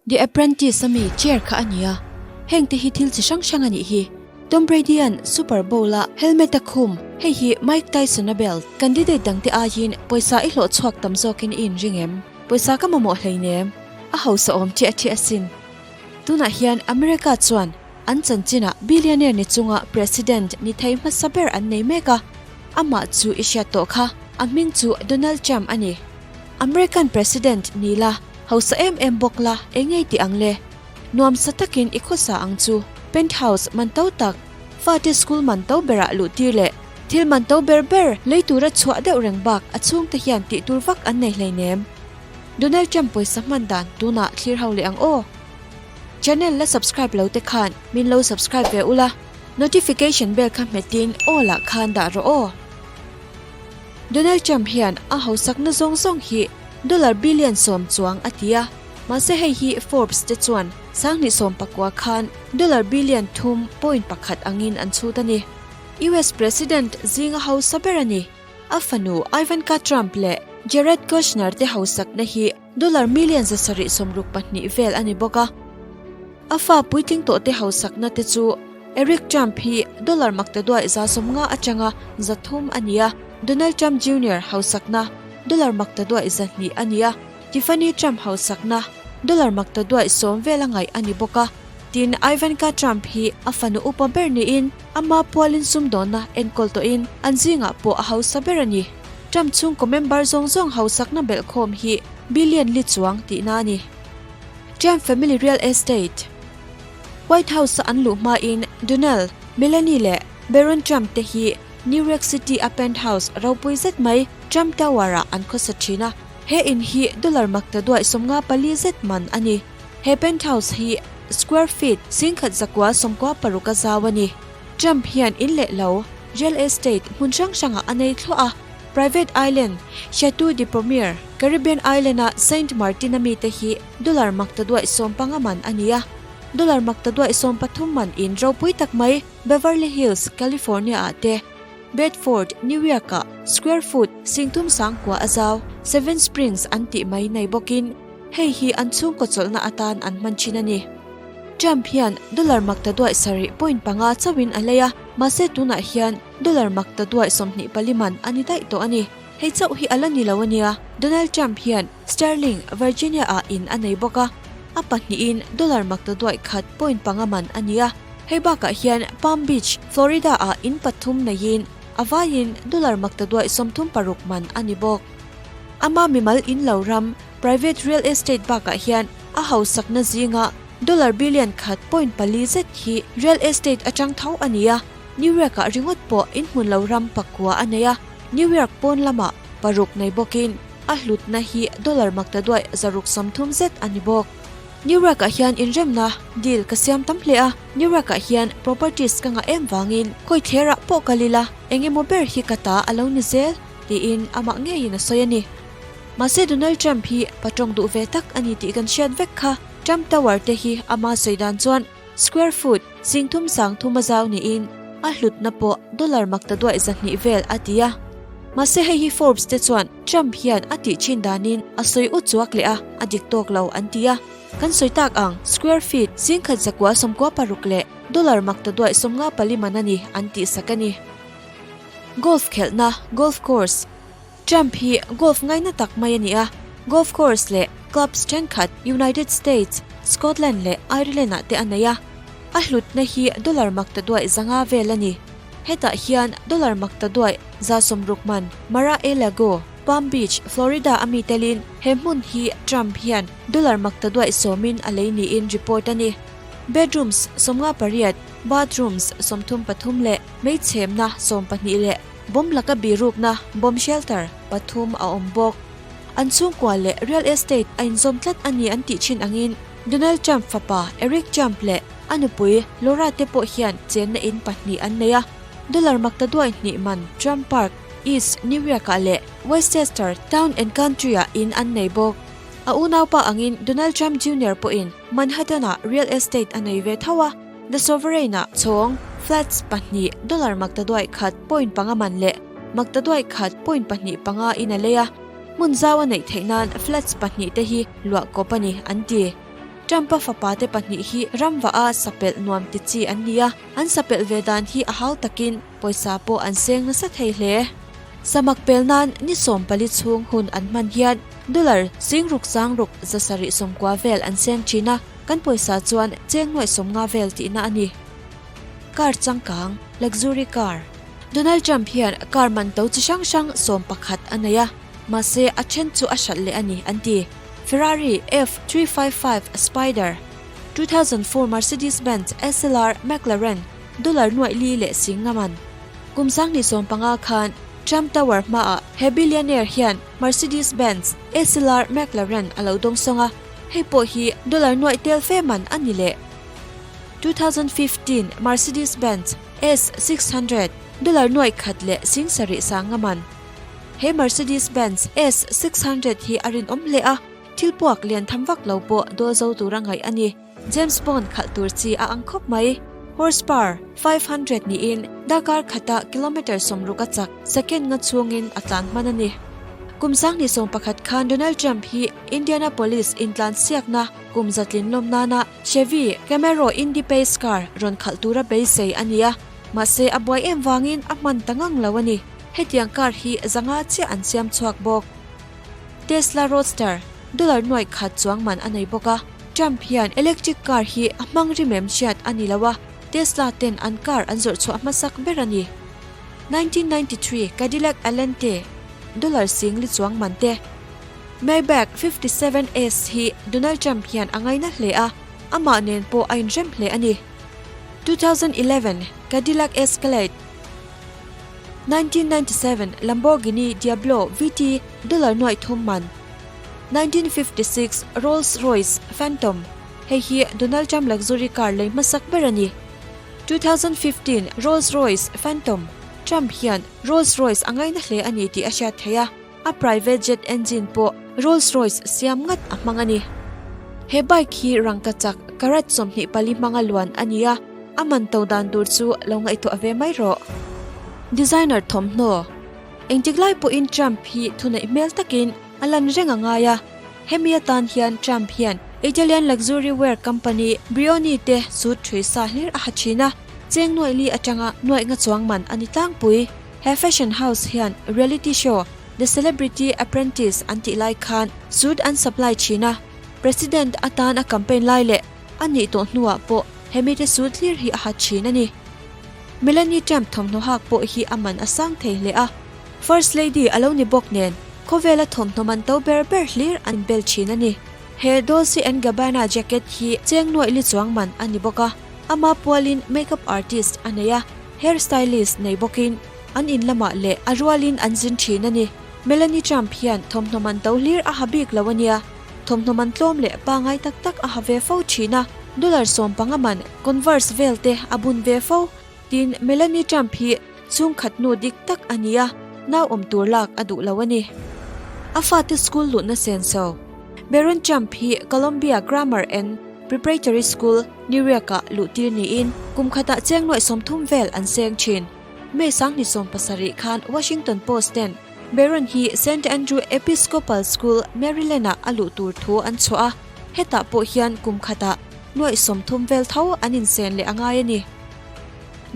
The Apprentice a mi chair kha a nia. Heng te hi thil chi hrang hrang a nih hi. Tom Brady-a'n Super Bowl-a helmet a khum, hei hi Mike Tyson-a belt. Candidate dangte aiin pawisa i hlawh chhuak tam zawkin i inring em? Pawisa ka mamawh hleinem. A hausa awm ṭiah ṭiah asin. Tunah hian America chuan an chanchinah billionaire ni chunga President ni thei hmasa ber an nei mek a, amah chu i hriat tawh kha, a hming chu Donald Trump a ni. American President ni la, hausa em em bawk la, eng ngei tih ang le? Nuamsa takin i khawsa ang chu. Penthouse man to tak, fate school man to berah luh tir leh thil man to ber ber lei tura chhuah deuh reng bak a chhungte hian tih tur vak an nei hleinem. Donald Trump pawisa hman dan tunah thlir ho leh ang aw. Channel la subscribe lo te khan min lo subscribe ve ula, notification bell kha hmetin aw lah khan dah rawh aw. Donald Trump hian a hausakna zawng zawng hi dollar billion 10 chuang a ti a, mahse hei hi Forbes te chuan 2019 khan dollar billion 3.1 angin an chhut a ni. US President zinga hausa ber a ni. A fanu Ivanka Trump leh Jared Kushner te hausakna hi dollar million 762 vel a ni bawk a. A fa puitling tawh te hausakna te chu Eric Trump hi dollar maktaduai 150 atanga 300 a ni a, Donald Trump Junior hausakna dollar maktaduai 200 a ni a, Tiffany Trump hausakna dollar maktaduai 10 vel a ngaih a ni bawk a. Tin, Ivanka Trump hi a fanu upa ber niin ama pualin sumdawnna enkawl tawhin an zingah pawh a hausa ber a ni. Trump chhungkaw member zawng zawng hausakna belhkhawm hi billion li chuang tihna a ni. Trump family real estate. White House-a an luh hmain Donald, Melanie leh Barron Trump te hi New York City a penthouse ropui zet mai Trump Tower-ah an khawsa thin a. He in hi dollar makta duai 54 zet man a ni. He penthouse hi square feet 1196 a zau a ni. Trump hian in leh lo, real estate, hmun hrang hrangah a nei thluah a. Private island, Chateau de Pommier, Caribbean island-a Saint Martin-a mite hi dollar makta duai 15 man a ni a. Dollar makta duai 13 man in ropui tak mai Beverly Hills, California-ah te, Bedford, New York-ah square foot 39,000 a zau Seven Springs an tih mai nei bawkin hei hi an chhungkaw chawlhna atan an hman thin a ni. Trump hian dollar makta duai 7.5 chauhin a lei a, mahse tunah hian dollar makta duai 24 man a ni daih tawh a ni. Hei chauh hi a la ni lo a nia, Donald Trump hian Sterling, Virginia-ah in a nei bawk a, a pahnihin dollar makta duai 1.5 man a ni a. Hei bakah hian Palm Beach, Florida-ah in pathum neiin a vaiin dollar makta duai 36 man a ni bawk. Ama mimal in lo ram, private real estate bakah hian a hausakna zinga dollar billion 1.4 zet hi real estate atang tho a ni a. New York-ah ringawt pawh inhmun lo ram pakua a nei a, New York pawn lamah paruk nei bawkin a hlutna hi dollar makta duai 630 zet a ni bawk. New York-ah hian inremna, deal, ka siam tam hle a, New York-ah hian properties ka ngah em vangin khawi thlerah pawh kal ila eng emaw ber hi ka ta a lo ni zel, tiin amah ngeiin a sawi a ni. Mahse Donald Trump hi patawng duh ve tak a ni tih kan hriat vek kha. Trump Tower te hi ama sawi dan chuan square foot 33,000 a zau niin a hlutna pawh dollar makta duai 200 vel a ti a. Mahse hei hi Forbes te chuan Trump hian a tih thin danin a sawi ut chuak leh a, a dik tawk lo an ti a. Kan sawi tak ang square feet 1996 leh dollar makta duai 54 man a ni an tih sak a ni. Golf khelhna, golf course. Trump hi golf ngaina tak mai a ni a, golf course leh clubs thenkhat United States, Scotland leh Ireland-ah te a nei a. A hlutna hi dollar makta duai 500 vel a ni. Hetah hian dollar makta duai 160 man Mar-a-Lago, Palm Beach, Florida a mi telin he hmun hi Trump hian dollar makta duai 10-in a lei niin report a ni. Bedrooms 58, bathrooms 33 leh meichhemna 12 leh bomb laka birukna, bomb shelter, pathum a awm bawk. An chhungkua leh real estate a inzawm tlat a ni an tih thin angin Donald Trump fapa Eric Trump leh a nupui Laura te pawh hian chenna in pahnih an nei a. Dollar makta duai hnih man Trump Park, East New York-ah leh Westchester Town and Country-ah in an nei bawk. A unaupa angin Donald Trump Junior pawhin Manhattan-ah real estate a nei ve tho a. The Sovereign-ah chhawng, flats, pahnih dollar makta duai 1.5 man leh makta duai 1.25 in a lei a, hmun zau a neih theih nan flats pahnih te hi luah kawp a ni, an ti. Trump-a fapate pahnih hi ramvah a sapelh nuam ti chi an ni a, an sapelh ve dan hi a hau takin pawisa pawh an seng nasa thei hle. Samak pel nan ni 14 chhung hun an hman hian dollar 6,000 6 790 vel an seng thin a, kan pawisa chuan cheng nuaih 50 vel tihna a ni. Car changkang, Luxury car. Donald Trump hian car man to chi hrang hrang 11 a nei a, mahse a then chu a hralh leh a ni an ti. Ferrari F355 Spider, 2004 Mercedes-Benz SLR McLaren dollar nuaih li leh sing nga man. Kum 2015 khan Trump Tower hmaah he billionaire hian Mercedes-Benz SLR McLaren a lo dawng sawng a, hei pawh hi dollar nuaih tel fe man a ni leh. 2015 Mercedes-Benz S600 dollar nuaih khat leh sing sarih sang nga man. He Mercedes-Benz S600 hi a rinawm hle a, thil puak lian tham vak lo pawh dawl zo tura ngaih a ni. James Bond khalh tur chi a ang khawp mai. Horsepower 500 niin darkar khata kilometre 60 a chak second nga chhungin a tlan hman a ni. Kum 2011 khan Donald Trump hi Indianapolis intlan siakna kum zatlin lawm nana Chevy Camaro Indy Pace car rawn khalh tura beisei a ni a, mahse a buai em vangin a hman ta ngang lo a ni. Hetiang car hi zanga chiah an siam chhuak bawk. Tesla Roadster dollar nuaih khat chuang man a nei bawk a, Trump hian electric car hi a hmang rim em hriat a ni lo a, Tesla ten an car an zawrh chhuah hmasak ber a ni. 1993 Cadillac Alante dollar sing li chuang man te. Maybach 57S hi Donald Trump hian a ngaina hle a, amah nen pawh a inrem hle a ni. 2011 Cadillac Escalade 1997 Lamborghini Diablo VT dollar nuaih thum man. 1956 Rolls Royce Phantom Hei hi Donald Trump luxury car lei hmasak ber a ni. 2015 Rolls Royce Phantom Trump hian Rolls Royce a ngaina hle a ni tih a hriat theih a, a private jet engine pawh Rolls Royce siam ngat a hmang a ni. He bike hi rangkachak karat 24 hmanga luan a ni a, a man to dan tur chu lo ngaihtuah ve mai rawh. Designer thawmhnaw Engtik lai pawhin Trump hi thuneih hmel takin a lan reng a ngai a, hemi atan hian Trump hian Italian luxury wear company Brioni te suit thui sa hlir a ha thin a, cheng nuaih li atanga nuaih nga chuang man a ni tlangpui. He fashion house hian reality show The Celebrity Apprentice an tih lai khan suit an supply thin a, President atan a campaign lai leh a nih tawh hnuah pawh hemi te suit hlir hi a ha thin a ni. Melanie Trump thawmhnaw hak pawh hi a man a sang thei hle a, First Lady a lo ni bawk nen khawvela thawmhnaw man to ber ber hlir an bel thin a ni. He Dolce and Gabbana jacket hi cheng nuaih li chuang man a ni bawk a, ama pualin makeup artist a nei a, hair stylist nei bawkin an in lamah leh a rualin an zin thin a ni. Melanie Trump hian thawmhnaw man to hlir a ha bik lo a nia. Thawmhnaw man tlawm leh pangai tak tak a ha ve fo thin a, dollar 15 man Converse vel te a bun ve fo. Tin, Melanie Trump hi chhungkhat nu dik tak a ni a, nau awm tur lak a duh lo a ni. A fate school luhna senso. Barron Trump hi Columbia Grammar and Preparatory School, New York-ah luhtir niin kum khatah cheng nuaih 30 vel an seng thin. May 2017 khan Washington Post ten Barron hi Saint Andrew Episcopal School, Maryland-ah a luh tur thu an chhuah a, hetah pawh hian kum khatah nuaih 30 vel tho an insen leh a ngai a ni.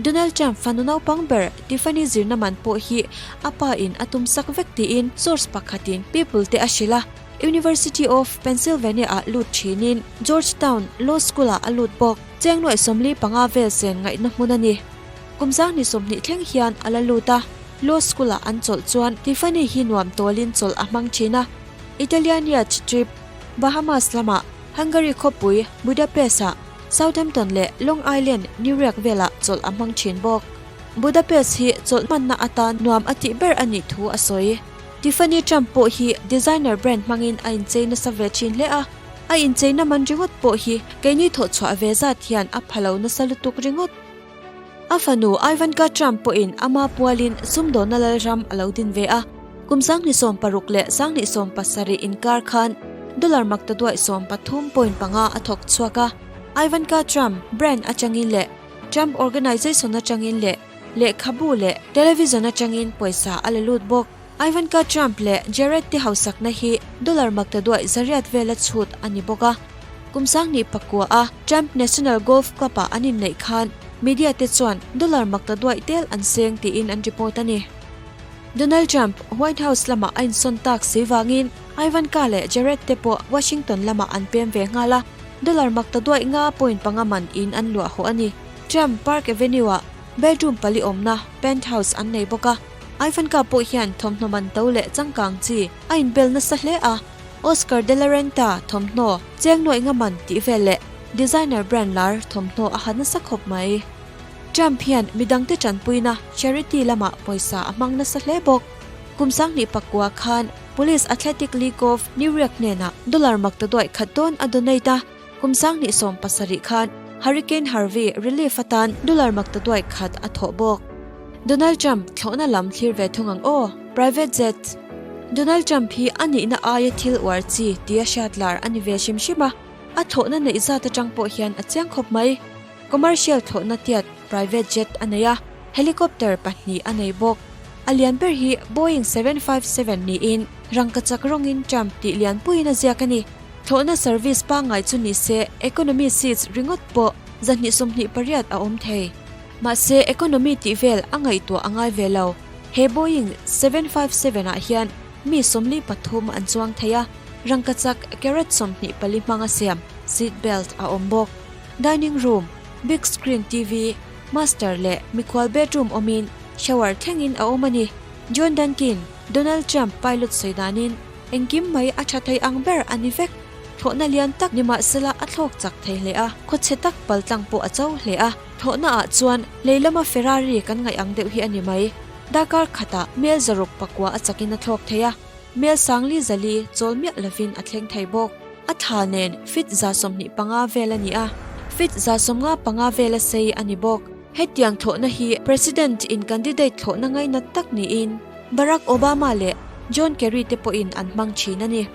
Donald Trump fanu naupang ber Tiffany zirna man pawh hi a pa in a tum sak vek tiin source pakhatin People te a hrilh a, University of Pennsylvania-ah lut thinin Georgetown Law School-ah a lut bawk. Cheng nuaih 45 vel sen ngaihna hmun a ni. Kum 20 thleng hian a la lut a, Law School-ah an chawlh chuan Tiffany hi nuam tawlin chawlh a hmang thin a. Italian yacht trip Bahamas lamah, Hungary khawpui Budapest-ah, Southampton leh Long Island, New York velah chawlh a hmang thin bawk. Budapest hi chawlh hmanna atan nuam a tih ber a nih thu a sawi. Tiffany Trump pawh hi designer brand hmangin a inchei nasa ve thin hle a, a incheina man ringawt pawh hi keini thawh chhuah ve zat hian a pha lo nasa lutuk ringawt. A fanu Ivanka Trump pawhin ama pualin sumdawnna lalram a lo din ve a, kum 2016 leh 2017 inkar khan dollar makta duaih 13.5 a thawk chhuak a. Ivanka Trump brand atangin leh Trump Organization atangin leh lehkhabu leh television atangin pawisa a la lut bawk. Ivanka Trump leh Jared te hausakna hi dollar makta duaih zariat vela chhut a ni bawk a. Kum sanghnih pakua a Trump National Golf Club-ah an inneih khan media te chuan dollar makta duaih tel an seng tiin an report a ni. Donald Trump White House lamah a insawn tak si vangin Ivanka leh Jared te pawh Washington lamah an pem ve nghal a, dollar makta duaih nga point panga man in an luah haw a ni. Trump Park Avenue-ah bedroom pali awmna penthouse an nei bawk a, Ivanka pawh hian thawmhnaw man to leh changkang chi a inbel nasa hle a, Oscar de la Renta thawmhnaw cheng nuaih nga man tih vel leh designer brand lar thawmhnaw a ha nasa khawp mai. Trump hian midangte tanpuina charity lamah pawisa a hmang nasa hle bawk. Kum sanghnih pakua khan Police Athletic League of New York hnenah dollar makta duaih khat dawn a donate a, kum sanghnih 70 khan Hurricane Harvey relief atan dollar makta duaih khat a thawh bawk. Donald Trump thlawhna lam thlir ve thung ang aw. Private jet. Donald Trump hi a nihna aia thil uar chi tia hriat lar a ni ve hrim hrim a, a thlawhna neih zat atang pawh hian a chiang khawp mai. Commercial thlawhna tiat private jet a nei a, helicopter pahnih a nei bawk. A lian ber hi Boeing 757 niin rangkachak rawngin Trump tih lianpuiin a ziak a ni. Thlawhna service pangngai chu ni se economy seats ringawt pawh 228 a awm thei. Mahse economy tih vel a ngaihtuah a ngai ve lo. He Boeing 757 ah hian mi 43 an chuang thei a, rangkachak carat 24 hmanga siam seat belt a awm bawk. Dining room, big screen TV, master leh mikhual bedroom awmin shower thlengin a awm a ni. John Duncan, Donald Trump pilot sawi danin engkim mai a tha thei ang ber a ni vek. Thlawhna lian tak nimahsela a thlawk chak thei hle a, khawchhe tak paltlang pawh a cho hle a. Thlawhna ah chuan lei lama Ferrari kan ngaih ang deuh hi a ni mai. Darkar khatah mel 604 a chakin a thlawk thei a. Mel sangli zali chawl miah lovin a thleng thei bawk. A tha nen feet 25 vel a ni a, feet 95 vela sei a ni bawk. Hetiang thlawhna hi President in candidate thlawhna ngainat tak niin Barack Obama leh John Kerry te pawhin an hmang thin a ni.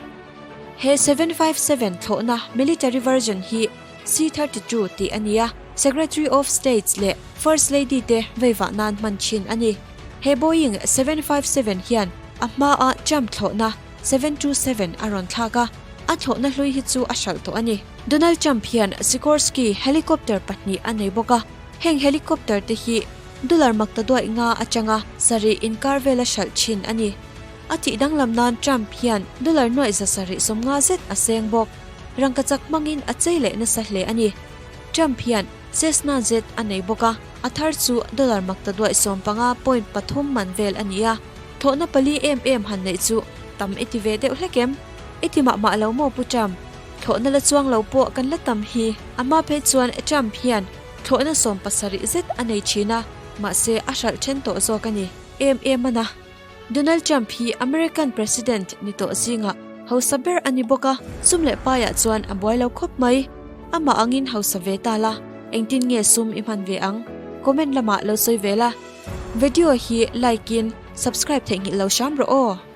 He 757 thlawhna military version hi C-32 tih a ni a, Secretary of States leh First Lady te veivah nan hman thin a ni. He Boeing 757 hian a hmaa Trump thlawhna 727 a rawn thlak a, a thlawhna hlui hi chu a hralh tawh a ni. Donald Trump hian Sikorsky helicopter pahnih a nei bawk a, heng helicopter te hi dollar makta duaih nga atanga sarih inkar vela hralh thin a ni. A tih danglam nan Trump hian dollar nuaih 750 zet a seng bawk. Rangkachak hmangin a chei leh nasa hle a ni. Trump hian Cessna jet a nei bawk a, a thar chu dollar makta duaih 15.3 man vel a ni a. Thawhna pali em em han neih chu tam i ti ve deuh hlek em? I ti mah mah lo maw Pu Trump? Thlawhna la chuang lo pawh kan la tam hi. A hma phei chuan Trump hian thlawhna 70 zet a nei thin a, mahse a hralh then tawh zawk a ni. Em em a na. Donald Trump hi American President ni tawh zingah hausa ber a ni bawk a, sum leh paiah chuan a buai lo khawp mai. Amah angin hausa ve ta la, engtin nge sum i hman ve ang? Comment lamah lo sawi ve la. Video hi like in subscribe theihnghilh lo hram rawh aw.